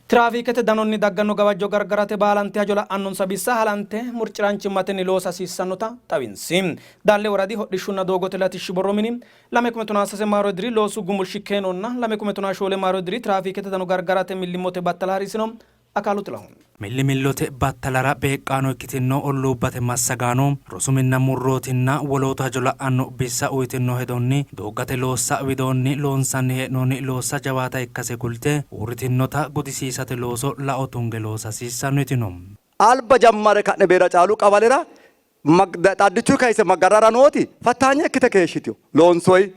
Tiraafiikete danonni dagganno gawajjo gargarate baalanti hajo la'annonsa bissa halante murci'raanchimmatenni loosa hasiissannota xawinsi. Daalle Woradi Hodhishshunna Doogote Latishshi Borro Mini 2013 maaro diri loosu gumulshi keenonna 2014 maaro diri tiraafiikete dano gargarate millimmote battala harisino. Akaalu Xilahun. Millimillote battalara beeqqaano ikkitinno olluubbate massagaano, rosu minna murrootinna wolootu hajo la'anno bissa uytinno hedonni dooggate loossa widoonni loonsanni hee'noonni loossa jawaata ikkase kulte, uurritinnota gudisiisate looso lao tunge loosa hasiissanno yitino. Alba jammare ka'ne Beera Caalu qawalera xaddichuy kayise magarrara nooti fattaanye ikkite keeshshitino. Loonsoyi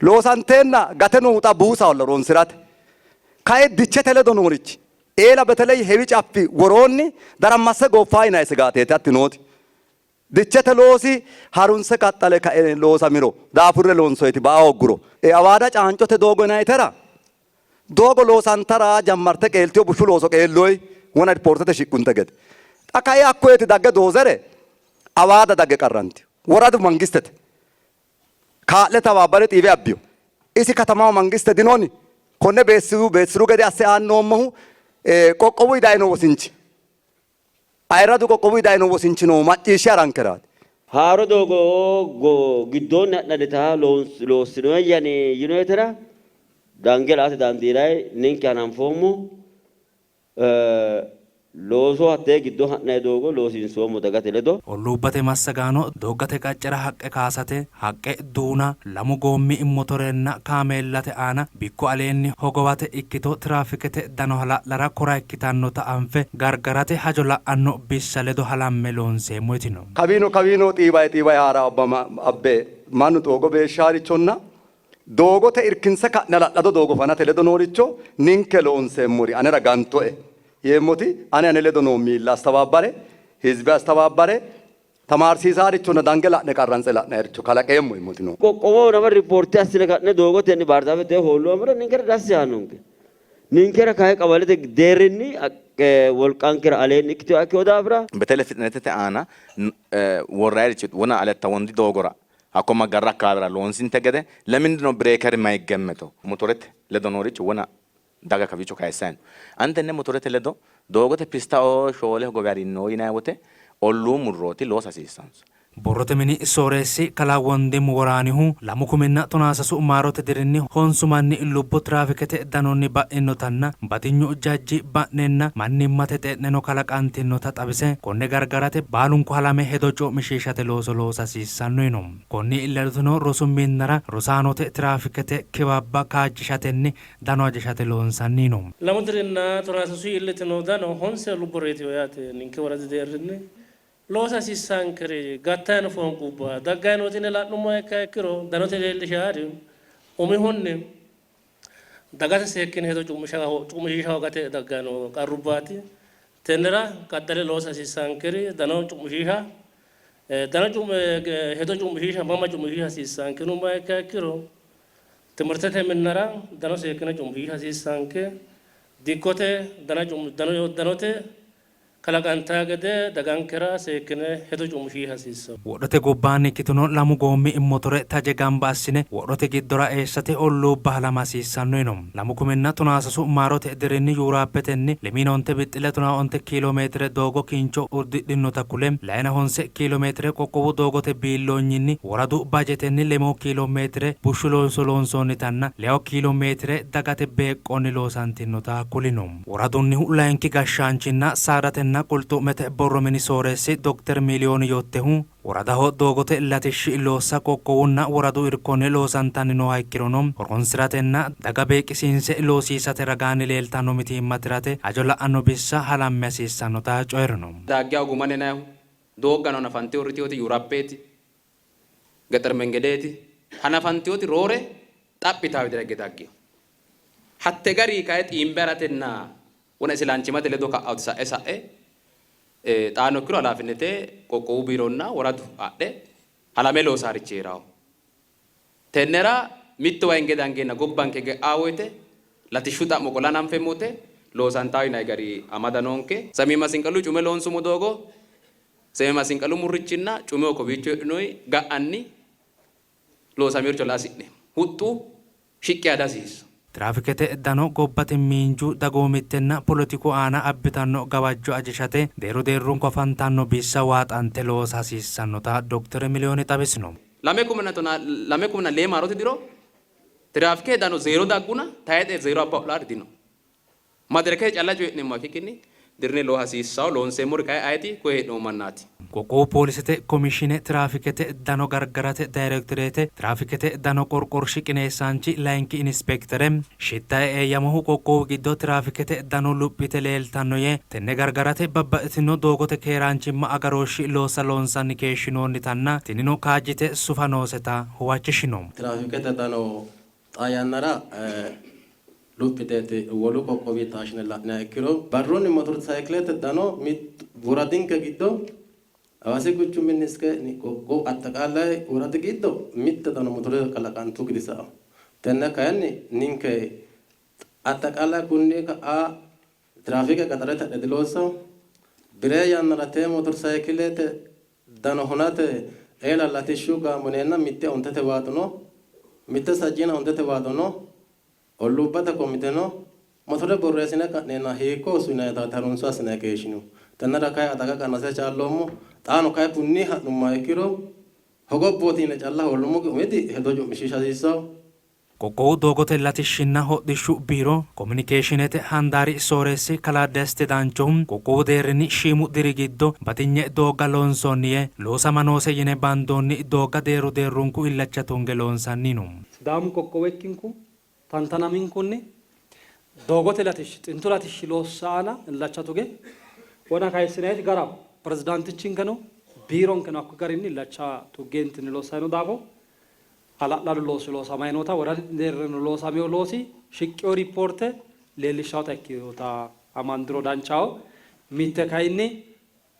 Loosanteenna gate noohu xa buusaholla horonsi'rate. Kayi dichete ledo noorichi eela beteley hewi caffi woroonni darammasse gooffa yinanni sigaateeti hatti nooti. Dichete loosi harunse qaxxale kae loosamiro daafurre loonsoyiti ba'a hoogguro. Awaada Caancote doogo yinannitera doogo loosantara jammartte qeeltino bushshu looso qeelloyi wona ripoortete shiqqunte gede. Xa kayi hakkoyeti dagge doozere Awaada dagge qarrantino. Woradu mangistete Kaa'le tawaabbare xiiwe abbio. Isi katamaho mangiste dinoni? Konne beessiru beessiru gede asse aannoommohu qoqqowuy dayino wosinchi, ayirradu qoqqowuy dayino wosinchi noohu macciishshe harankeraati. Haaro doogo giddoonni ha'nannita loossinoeyyani yinoetera dange la''ate dandiinanni. Ninke hananfoommo. Looso hattee giddo ha'nanni doogo loosiinsoommo dagate ledo. Olluubbate massagaano dooggate qaccera haqqe kaasate, haqqe duuna, lamu goommi motorenna kaameellate aana bikku aleenni hogowate ikkito tiraafikete dano hala'lara kora ikkitannota anfe gargarate hajo la'anno bissa ledo halamme loonseemmo yitino. Kawiino kawiino xiiwayi xiiwayi haa'ra abbe mannu doogo beeshshaarichonna Doogote irkinse ka'ne hala'lado doogo fanate ledo nooricho ninke loonseemmori anera gantoe yeemmoti ane ane ledo noo miilla astawaabbare, hizbe astawaabbare, tamaarsiisaarichonna dange la'ne qarranse la'nayiricho kalaqeemmo yeemmoti no. Qoqqowoho nama ripoorte assine ka'ne doogotenni baarzaafete hoolloomero ninkera dassi yaannonke. Ninkera kayi qawalete deerrinni wolqankera aleenni ikkitinoha ikkino daafira, Betele fixinetete aana worrayirichi wona Aletta Wondi doogora Hakko magarra akkawaawera loonsinte gede lemindino bireekeri mayiggemmeto motorete ledo noorichi wona daga kawiicho kayissanni no. Ani tenne motorete ledo doogote pistao shoole hogowe harinno yinanni wote olluu murrooti loosa hasiissansa. Borrote mini sooreessi kalaa Wondimu Woraanihu, lamu kuminna tonaasasu maarote dirinni honsu manni lubbo tiraafikete danonni ba'innotanna batinyu jajji ba'nenna mannimmate xe'neno kalaqantinnota xawise, konne gargarate baalunku halame hedo cu'mishiishate looso loosa hasiissanno yino. Konni ledoteno rosu minnara rosaanote tiraafikete kiwabba kaajjishatenni dano ajishate loonsanni yino. Lamu dirinna tonaasasu iillitino dano honse lubbo reyitino yaate ninke woradi deerrinni. Loosa hasiissaankeri gattayi no foonqubba daggayi nooti yine la'nummoha ikkiha ikkiro danote leellishaari umihunni Dagate seekkine hedo cu'mishiisha hoogate dagganni noo qarrubbaati. Tennera qaxxale loosa hasiissaankeri dano cu'mishiisha, dano hedo cu'mishiisha mama cu'mishiisha hasiissaanke yinummoha ikkiha ikkiro timirtete minnara dano seekkine cu'mishiisha hasiissaanke, dikkote danote kalaqantanno gede dagankera seekkine hedo cu'mishiisha hasiissanno. Wodhote gobbaanni ikkitino lamu goommi motore taje gamba assine wodhote giddora eessate olluubba halama hasiissanno yino. Lamu kuminna tonaasasu maarote dirinni Yuuraappetenni lemiina onte bixxille tonaa onte kiilo meetire doogo kincho uddidhinnota kule, layina honse kiilo meetire qoqqowu doogote biilloonyinni woradu bajetenni lemoo kiilo meetire bushshu looso loonsoonnitanna leewo kiilo meetire dagate beeqqonni loosantinnota kulino. Woradunnihu layinki gashshaanchinna saadatenna qulxu'mete borro mini sooreessi dokter Miiliyooni Yottehu, woradaho doogote latishshi loossa qoqqowunna woradu irkonni loosantanni nooha ikkirono, horonsi'ratenna daga beeqqisiinse loosiisate ragaanni leeltanno mitiimma tirate hajo la'anno bissa halamme hasiissannota coyi'rino. Daaggiyaho guma nenaayihu dooggano hanafante uurriteyooti Yuurappeeti, Gexer Mengedeeti hanafanteyooti roore xaphi yitaa widira higge daggino. Hatte gari kayi xiimbe haratenna wona isilanchimate ledo ka'awoti sa'e sa'e xaano ikkiro halaafinete qoqqowu biironna woradu adhe halame loosaarichi hee'rawo. Tennera mittowa hinge dangeenna gobbanke ge'aa woyte latishshu xa'mo qola hananfeemmo wote loosantawo yinanni gari amada noonke. Samii Masinqalu cume loonsumo doogo Semi Masinqalu murrichinna cumeho kowiicho heedhinoyi ga'anni loosamiricho la hasi'neemmo. Huxxu shiqqi yaa dihasiissanno. Tiraafikete dano gobbate miinju, dagoomittenna poletiku aana abbitanno gawajjo ajishate deerru deerrunku afantanno bissa waaxante loosa hasiissannota Doktore Miliyooni xawisino. Lame kumenna tonaa lame kumenna lee maarote diro tiraafike dano zeero dagguna tayixe zeero abba ho'laari dino. Madirakete calla coyi'neemmoha ikkikkinni dirine loo hasiissawo loonseemmori kayi ayeti? Koye hee'noommo mannaati. Qoqqowu poolisete komishiine tiraafikete dano gargarate dayirektoreete tiraafikete dano qorqorshi qineessaanchi layinki inispektere Shittaye Eeyyamohu qoqqowu giddo tiraafikete dano luphite leeltanno yee, tenne gargarate babbaxxitino doogote keeraanchimma agarooshshi loossa loonsanni keeshshinoonnitanna tinino kaajjite sufa nooseta huwachishino. Tiraafikete dano xaa yannara luphiteeti wolu qoqqowi taashshine la'niha ikkiro barrunni motorsayikilete dano mittu woradinke giddo Hawaasi quchuminni iske qoqqowu axxaqaalaye woradi giddo mitte dano motorete kalaqantukki disa'anno. Tenne kayinni ninke axxaqaalaye kunni ka'a Tiraafike qaxarete hadhe diloossanno. Biree yannara tee motorsayikilete dano hunate eela latishshu gaamo yineenna mitte ontete waado no, mitte sajjiina ontete waado no, olluubbate komite no. Motore borreessine ka'neenna hiikko hossu yinannitaati harunso assinanni keeshshinihu. Tennera kayi adaga qannase chaalloommo. Xaano kayi kunni ha'nummoha ikkiro hogobbooti yine calla hoollummokki umiti hedo cu'mishiisha hasiissanno. Qoqqowu Doogote Latishshinna Hodhishshu Biiro Komunikeeshiinete Handaari Sooreessi Kalaa Deste Daanchohu, qoqqowu deerrinni shiimu diri giddo batinye doogga loonsoonni yee, loosama noose yine bandoonni doogga deerru deerrunku illacha tunge loonsanni yino. Sidaamu qoqqowo ikkinku tantanaminkunni doogote latishshi, xintu latishshi loossa aana illacha tuge wona kayissinayiti garaho. Pirezidaantichinkeno biironkeno hakko garinni illacha tuggeentinni loossanni noo daafo Hala'ladu loosi loosamay noota woradu deerrinnino loosamino loosi shiqqino riippoorte leellishshannota ikkinota amandiro danchaho. Mitte kayinni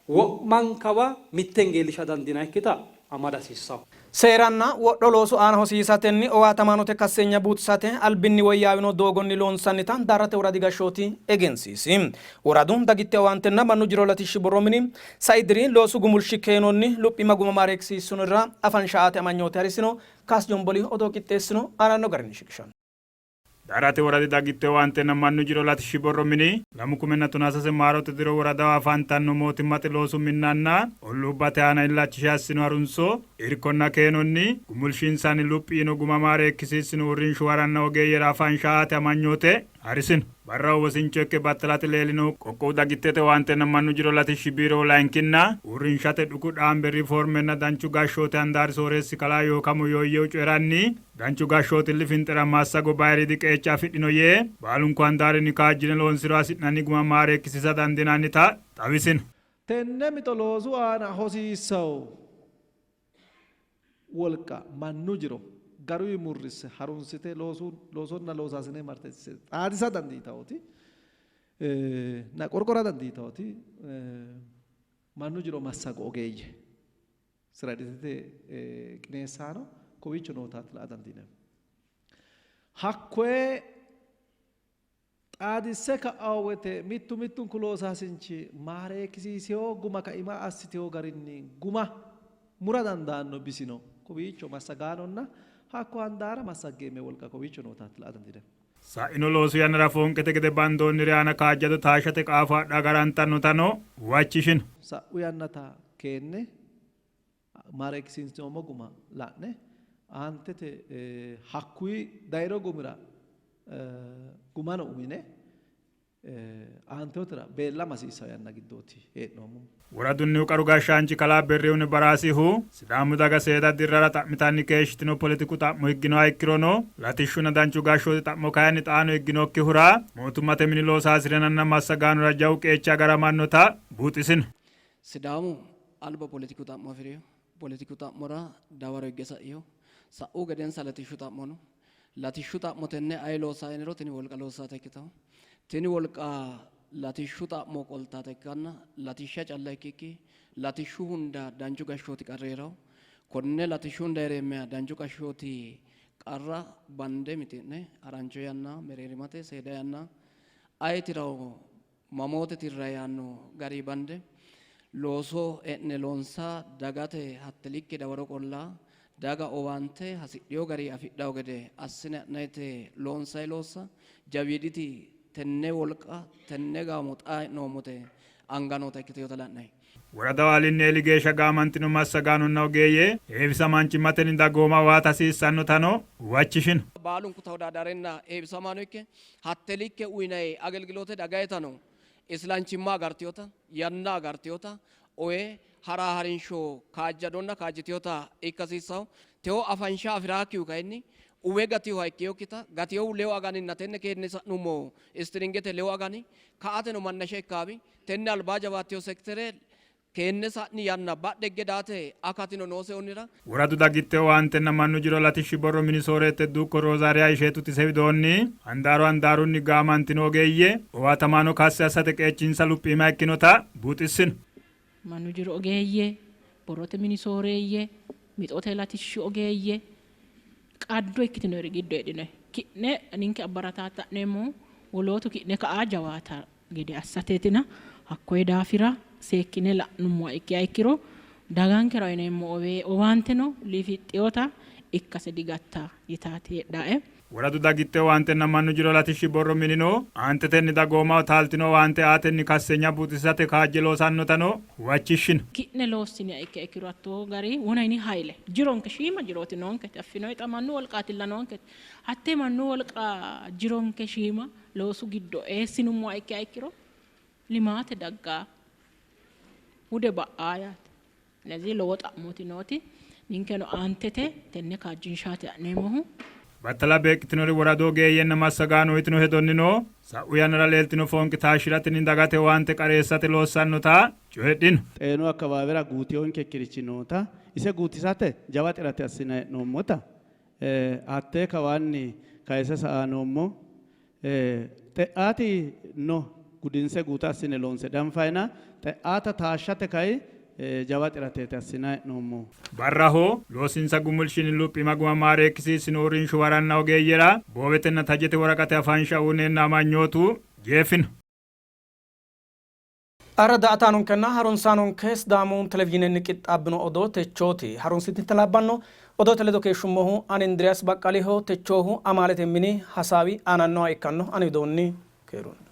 wo'mankawa mitte iillisha dandiinannikkita amada hasiissanno. Seeranna wodho loosu aana hosiisatenni owaatamaanote kasseenya buuxisate albinni woyyaawino doogonni loonsannita Daarrate Woradi Gashshooti egensiisi. Woradu dagitte owaantenna mannu jiro latishshi borro mini sai diri loosu gumulshi keenonni luphiima guma maareekkisiissinorira afansha aate amanyoote harisino. Kaas Jomboli odoo qixxeessino, aananno garinni shiqishanno. Daarrate Woradi Dagitte Owaantenna Mannu Jiro Latishshi Borro Mini lamu kumenna tonaa sase maarote diro woradaho afantanno mootimmate loosu minnanna olluubbate aana illachishe assino harunso, irkonna keenonni gumulshinsanni luphi yino guma maareekkisiissino uurrinshuwaranna ogeeyyera afansha aate amanyoote harisino. Barraho wosincho ikke battalate leellinohu qoqqowu dagittete owaantenna mannu jiro latishshi biiro layinkinna uurrinshate dhuku dhaambe rifoormenna danchu gashshooti handaari sooreessi kalaa Yookamo Yooyyehu coyi'ranni, danchu gashshooti lifinxira massago bayiriidi qeecha afidhino yee, baalunku handaarinni kaajjine loonsiro hasi'nanni guma maareekkisiisa dandiinannita xawisino. Tenne mixo loosu aana hosiissanno wolqa, mannu jiro garuyi murrisse harunsite loosu loosonna loosaasine marte xaadisa dandiitawoti na qorqora dandiitawoti mannu jiro massago ogeeyye sira editete qineessaano kowiicho nootaati la''a dandiineemmo. Hakkoye Xaadisse ka'anno wote mittu mittunku loosaasinchi maareekkisiisino guma kaima assitino garinni guma mura dandaanno bisi no. Kowiicho massagaanonna hakko handaara massaggeemme wolqa kowiicho nootaati la''a dandiinanni. Sa'ino loosu yannara foonqete gede bandoonniri aana kaajjado taashshate qaafo adha agarantannotano huwachishino. Sa'u yannata keenne maareekkisiinsoommo guma la'ne aantete hakkuyi dayino gumira gumano uyine aanteotera beellama hasiissanno yanna giddooti hee'noommohu. Woradunnihu qaru gashshaanchi kalaa Berrihun Baraasihu, Sidaamu daga seeda dirrara xa'mitanni keeshshitino poletiku xa'mo higginoha ikkirono, latishshunna danchu gashshooti xa'mo kayinni xaano higginokkihura mootummate mini loosaasirenanna massagaanora jawu qeechi agaramannota buuxisino. Sidaamu alba poletiku xa'mo afi'rino. Poletiku xa'mora dawaro higge sa'ino. Sa'u gedensa latishshu xa'mo no. Latishshu xa'mo tenne ayi loosanno yiniro tini wolqa loossata ikkitanno. Tini wolqa latishshu xa'mo qoltata ikkanna latishsha calla ikkikki latishshu hunda danchu gashshooti qarri hee'ranno. Konne latishshu hunda hee'reemmeha danchu gashshooti qarra bande mixi'ne harancho yanna, mereerimate, seeda yanna ayi tiranno Mamoote tirranni yaanno garinni bande looso e'ne loonsa dagate hatte likke dawaro qolla, Daga owaante hasidhino garinni afidhanno gede assine ha'nayte loonsanni loossa jawiiditi tenne wolqa tenne gaamo xaa hee'noommote anga noota ikkitinota la'nanni. Woradaho alinni eeli geeshsha gaamantino massagaanonna ogeeyye heewisamaanchimmatenni dagooma owaata hasiissannotano huwachishino. Baalunku tawodadarenna heewisamaano ikke hatte likke uyinanni agelgiloote dagayitano islanchimma agartinota, yanna agartinota, oye ha'ra harinsho kaajjadonna kaajjitinota ikka hasiissanno. Tewo afansha afi'rakkihu kayinni uwe gatinoha ikkinokkita, gatinohu lewu aganinna tenne keenne sa'nummo istiringete lewu agani ka''ateno mannasha ikkaawi, tenne albaa jawaattino sekitere keenne sa'ni yanna badhe higge daate akatino noosehonnira. Woradu dagitte owaantenna mannu jiro latishshi borro mini sooreette dukko Roozaariya Isheetu ise widoonni, handaaru handaarunni gaamantino ogeeyye owaatamaano kassi assate qeechinsa luphiima ikkinota buuxissino. Mannu jiro ogeeyye, borrote mini sooreeyye, mixote latishshi ogeeyye qaddo ikkitinori giddo heedhinoyi. Ki'ne ninke abbarataatta'neemmohu wolootu ki'ne ka'a jawaata gede assateetina hakkoye daafira seekkine la'nummoha ikkiha ikkiro dagankera uyineemmo owaanteno lifixxinota ikkase digatta yitaati heedhae. Woradu dagitte owaantenna mannu jiro latishshi borro minino aantetenni dagoomaho taaltino owaante aatenni kasseenya buuxisate kaajje loosannotano huwachishshino. Ki'ne loossiniha ikkiha ikkiro hattoo gari wona yini hayle jironke shiima jirooti noonketi affinoyi xa mannu wolqaatilla noonketi hattee mannu wolqa jironke shiima loosu giddo eessinummoha ikkiha ikkiro limaate daggaa, hude ba'aa yaate. ስለዚህ lowo xa'mooti nooti. Ninkeno aantete tenne kaajjinshaati ha'neemmohu. Battala beeqqitinori woradu ogeeyyenna massagaano uytino hedonnino sa'u yannara leeltino foonqe taashshi'ratenni dagate owaante qareessate loossannota coyidhino. Xeenu akkawaawera guutinonkekkirichi noota ise guutisate jawa xirate assinanni hee'noommota hattee kawaanni kayise sa''a noommo. Xe''aati no gudinse guuta assine loonse danfayina xe''aata taashshate kay jawa xirateeti assinanni hee'noommohu. Barraho loosinsa gumulshinni luphiima guma maareekkisiissino uurrinshuwaranna ogeeyyera boowetenna tajete woraqate afansha uyneenna amanyootu jeefino. Qara daa''ataanonkenna harunsaanonke Sidaamu Televizhiinenni qixxaabbino odoo techooti. Harunsitinte labbanno odoote ledo keeshshummohu ani Indiriyaas Baqqaliho. Techoohu amaalete mini hasaawi aanannoha ikkanno. Ani widoonni keerunni.